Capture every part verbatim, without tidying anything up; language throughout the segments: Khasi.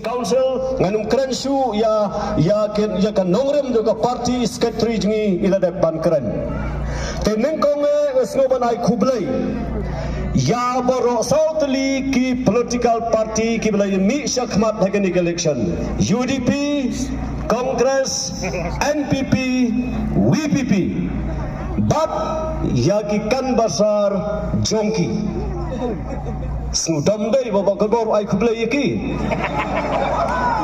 Council, ngan ym kren shuh ïa, ïa ka, ïa ka nongrim jong ka party, secretary jong ngi i la dep ban kren. Te nyngkong eh nga sngew ban ai khublei ïa baroh saw tylli ki political party kiba la ïa mih shakhmat ha kane ka election. U D P, Congress, N P P, V P P bad ïa ki canvasser jong ki. Sngewdom dei ba Bah Kotbor ai khublei ïa ki.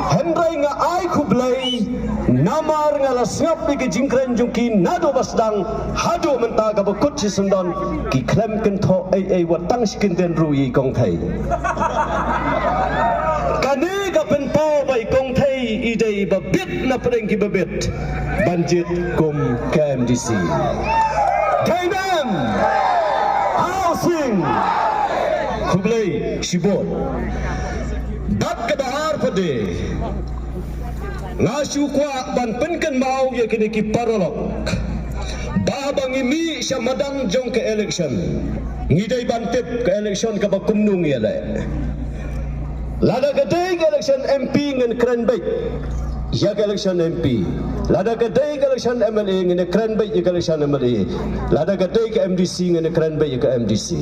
Hynrei nga ai khublei namar nga la sngap ïa ki jingkren jong ki naduh ba sdang haduh mynta kaba kut shisyndon, ki khlem kynthoh ei ei wat tang shi kyntien ruh ïa i Kong Thei. Kane ka pynpaw ba i Kong Thei i dei ba bit na pdeng kiba bit ban jied kum ka M D C. Dei ne em? Housing. Khublei shibun. Bad kaba ar pat de, nga shu kwah ban pynkynmaw ïa kine ki paralok ba haba ngi mih sha madan jong ka election, ngi dei ban tip ka election kaba kumno ngi ïaleh. Lada ka dei ka election M P ngin kren beit ïa ka election M P. Lada ka dei ka election M L A ngin kren beit ïa ka election M L A. Lada ka dei ka M D C ngin kren beit ïa ka M D C.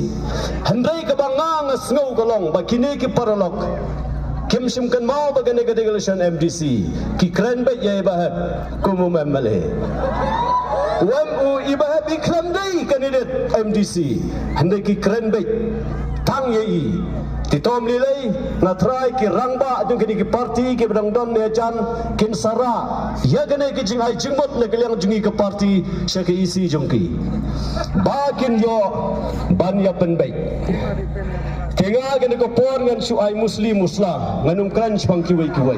Hynrei kaba nga nga sngew ka long ba kine ki paralok kim shym kynmaw ba kane ka dei ka election M D C. Ki kren beit ïa i Bah Hep kum u M L A. U M, u i Bah Hep i khlem dei candidate M D C. Hynrei ki kren beit tang ïa i. Te to ym lei lei, nga trai ki rangbah jong kine ki party kiba dang don ne jan kin sa rah ïa kane ka jingai jingmut na ka liang jong ngi ka party sha ka E C jong ki ba kin ïoh ban ïa pynbeit. Te nga kane ka por ngan shu ai musli musla, ngan ym kren shaphang kiwei kiwei.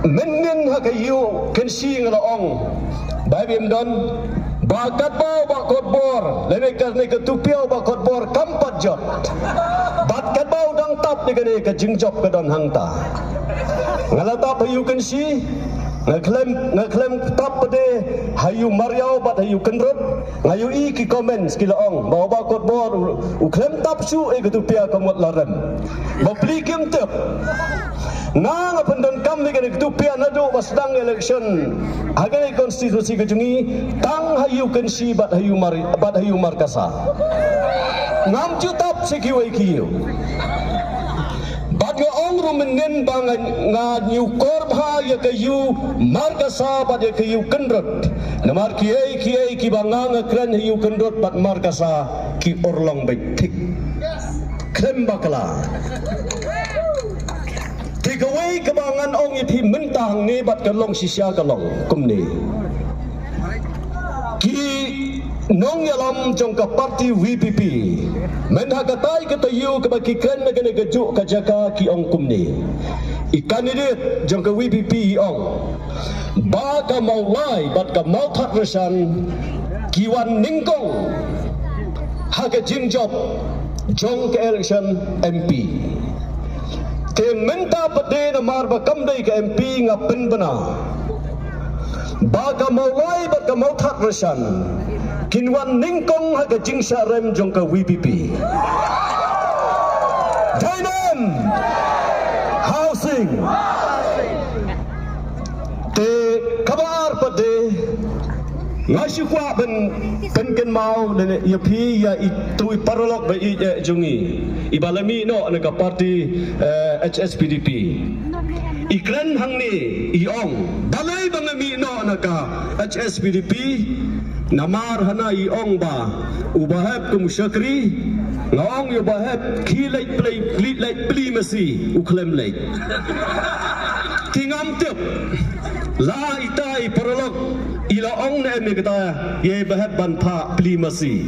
Mynnin ha ka ïew Kynshi nga la ong, Bah Bimdon, ba katba u Bah Kotbor lane kane ka tupia u Bah Kotbor kam pat jot, bad katba u dang tap ne kane ka jingjop ka don hangta. Nga la tap ha ïew Kynshi, nga khlem, nga khlem tap pat de ha ïew Mariaw bad ha ïew Kyndrut. Nga ïohi ki comments ki la ong ba u Bah Kotbor u, u khlem tap shuh ïa ka tupia ka mut la rem. Ba pli kim tip. Nga nga pyndonkam ïa kane ka tupia naduh ba sdang election ha kane ka constituency ka jong ngi, tang ha ïew Kynshi bad ha ïew Mar, bad ha ïew Markasa. Ngam ju tap sha kiwei ki ïew. Bad nga ong ruh mynnin ba nga, nga ñiewkor bha ïa ka ïew Markasa bad ïa ka ïew Kyndrut. Namar kiei kiei kiba nga nga kren ha ïew Kyndrut bad Markasa ki urlong beit thik. Khlem bakla. Te kawei kaba ngan ong ïa phi mynta hangne bad ka long shisha ka long kumne. Ki nongïalam jong ka party V P P, mynta ha katai ka taïew kaba ki kren na kane kajuh ka jaka ki ong kumne. I candidate jong ka V P P i ong ba ka Mawlai bad ka Mawthadraishan ki wan nyngkong ha ka jingjop jong ka election M P. Te mynta pat de namar ba kam dei ka M P nga pynbna ba ka Mawlai bad ka Mawthadraishan kin wan nyngkong ha ka jingshah rem jong ka V P P. Dei ne em? Housing. Te kaba ar pat de, nga shu kwah ban pynkynmaw ïa phi ïa itu i paralok ba ïeit jong ngi, iba la mih noh na ka party, eh, H S P D P. I kren hangne, i ong, balei ba nga mih noh na ka H S P D P? Namar hana i ong ba u Bah Hep kum u shakri, nga ong ïa u Bah Hep, khie leit plie, khie leit plie masi, u khlem leit. Te ngam tip la ita i paralok i la ong ne em ïa kata, ïa i Bah Hep ban phah plie masi.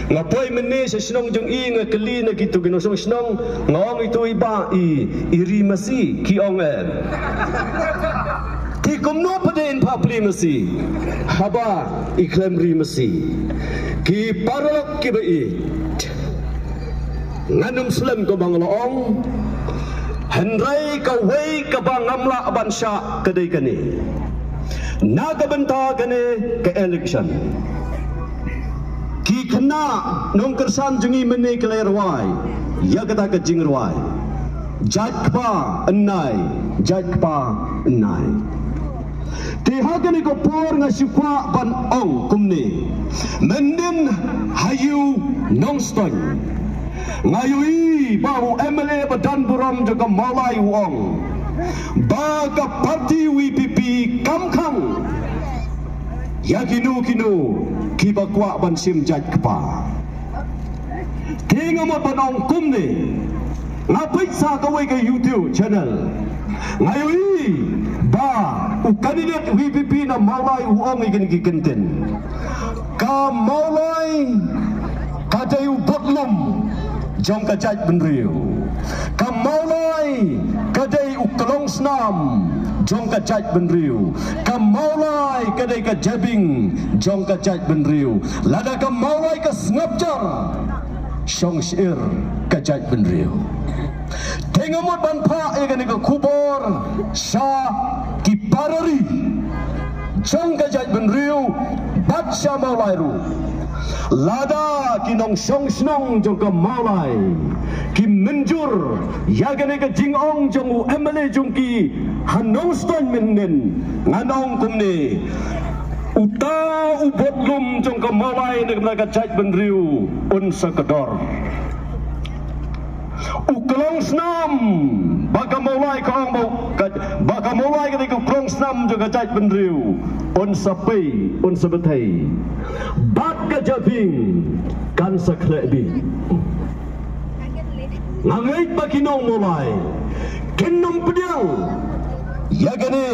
Nga poi mynne sha shnong jong i, nga kylli na kitu ki nongshong shnong, nga ong, itu i Bah, i, i ri masi? Ki ong em. Te kumno pat de in phah plie masi haba i khlem ri masi? Ki paralok kiba ïeit, ngan ym slem kumba nga la ong, hynrei kawei kaba ngam lah ban shah ka dei kane. Na ka bynta kane ka election, Ki khynnah nongkyrshan jong ngi mynne ki la rwai ïa kata ka jingrwai, Jait Kpa Ynai, Jait Kpa Ynai. Te ha kane ka por nga shu kwah ban ong kumne. Mynnin ha ïew Nongstoiñ, nga ïohi ba u M L A ba don burom jong ka Mawlai u ong ba ka party V P P kam khang ïa kino kino kiba kwah ban shim jait kpa. Te nga mut ban ong kumne, nga peit sa kawei ka YouTube channel, nga ïohi ba u candidate V P P na Mawlai u ong ïa kine ki kyntien. Ka Mawlai ka dei u budlum jong ka jaitbynriew. Ka Mawlai ka dei u klongsnam jong ka jaitbynriew. Ka Mawlai ka dei ka jabieng jong ka jaitbynriew. Lada ka Mawlai ka sngap jar, shong syier ka jaitbynriew. Te nga mut ban phah ïa kane ka khubor sha ki parari jong ka jaitbynriew bad sha Mawlai ruh. Lada ki nongshong shnong jong ka Mawlai ki mynjur ïa kane ka jingong jong u M L A jong ki ha Nongstoiñ mynnin, ngan ong kumne. Uta u budlum jong ka Mawlai na ka jaitbynriew un sa kdor. U klongsnam ba ka Mawlai ka ong ba ka, ba ka Mawlai ka dei u klongsnam jong ka jaitbynriew un sa pei, un sa bthei. Bad ka jabieng kan sa khleh bih. Nga ngeit ba ki nong Mawlai kin ym pdiang ïa kane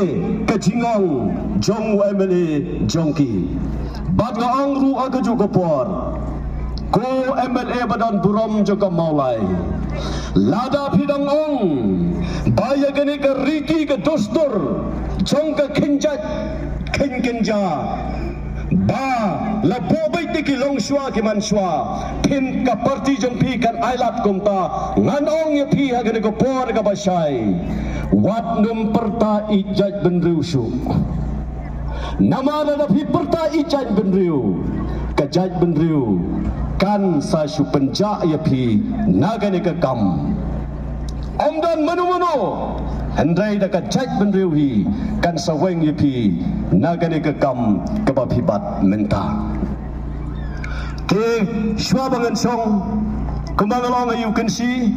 ka jingong jong u M L A jong ki. Bad nga ong ruh ha kajuh ka por, ko M L A ba don burom jong ka Mawlai, lada phi dang ong ba ïa kane ka riti ka dustur jong ka kynjat kyn kynja ba la buh beit da ki longshuwa ki manshuwa, phin, ka party jong phi kan ailad kumta. Ngan ong ïa phi ha kane ka por kaba shai, wat nym pyrta ïeit jaitbynriew shuh. Namar lada phi pyrta ïeit jaitbynriew, ka jaitbynriew kan sa shu pynjah ïa phi na kane ka kam. Ym don mano mano, hynrei da ka jaitbynriew hi kan sa weng ïa phi na kane ka kam kaba phi bat mynta. Te shuwa ba ngan shong, kumba nga la ong ha ïew Kynshi,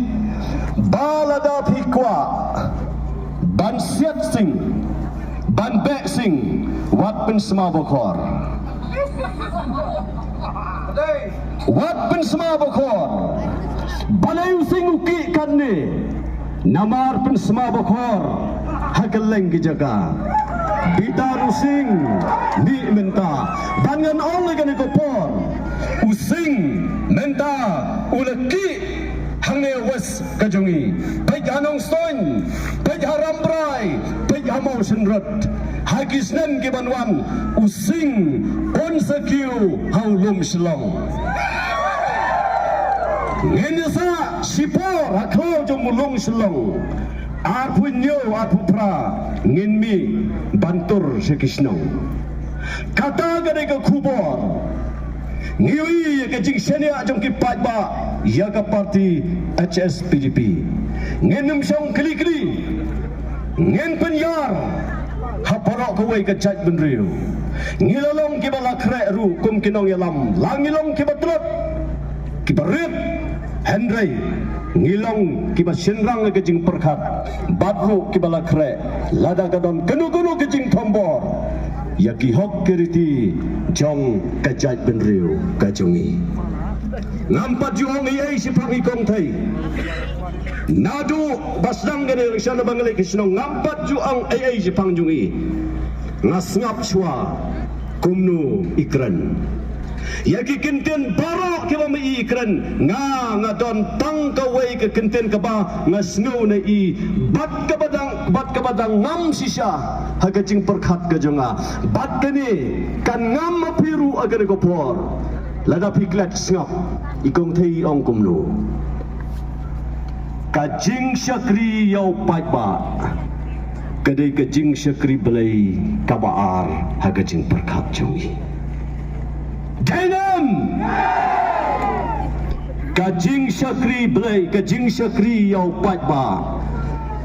ba lada phi kwah ban siat sing, ban beh sing, wat pynsma bakhor. Wat pynsma bakhor. Balei u sing u kih katne? Namar pynsma bakhor ha kylleng ki jaka. Bitar u sing mih mynta. Ban ngan ong ïa kane ka por, u sing mynta u la kih hangne West ka jong ngi. Peit ha Nongstoiñ, peit ha Rambrai, peit ha Mawshynrut. Ha ki snem ki ban wan, u sing un sa kiew ha u lum Shillong. Ngin ïa sah shipor ha khlaw jong u lum Shillong. Arphew hynñiew, arphew phra ngin mih ban tur sha ki shnong. Kata ka dei ka khubor. Ngi ïohi ïa ka jingshaniah jong ki paidbah ïa ka party H S P D P. Ngin ym shong kli kli. Ngin pynïar ha baroh kawei ka jaitbynriew. Ngi la long kiba la khreh ruh kum ki nongïalam, la ngi long kiba tlot, kiba rit, hynrei ngi long kiba shynrang ka jingpyrkhat bad ruh kiba la khreh lada ka don kano kano ka jingthombor ïa ki hok ki riti jong ka jaitbynriew ka jong ngi. Ngam pat ju ong ei ei shaphang i Kong Thei. Naduh ba sdang kane election ba nga leit ki shnong ngam pat ju ong ei ei shaphang jong i. Nga sngap shuwa kumno i kren. Ïa ki kyntien baroh kiba ma i kren, nga, nga don tang kawei ka kyntien kaba nga sngew na i, bad kaba dang, bad kaba dang ngam shisha ha ka jingpyrkhat ka jong nga. Bad kane kan ngam ma phi ruh ha kane ka por. Lada phi klet sngap, i Kong Thei i ong kumno. Ka jingshakri ïa u paidbah ka dei ka jingshakri Blei kaba ar ha ka jingpyrkhat jong i. Dei ne em? Ka jingshakri Blei, ka jingshakri ïa u paidbah,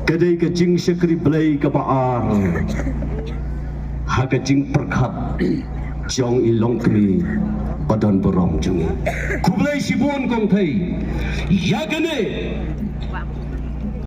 ka dei ka jingshakri Blei kaba ar ha ka jingpyrkhat jong i longkmie ba don burom jong ngi. Khublei shibun kong Thei. Ïa kane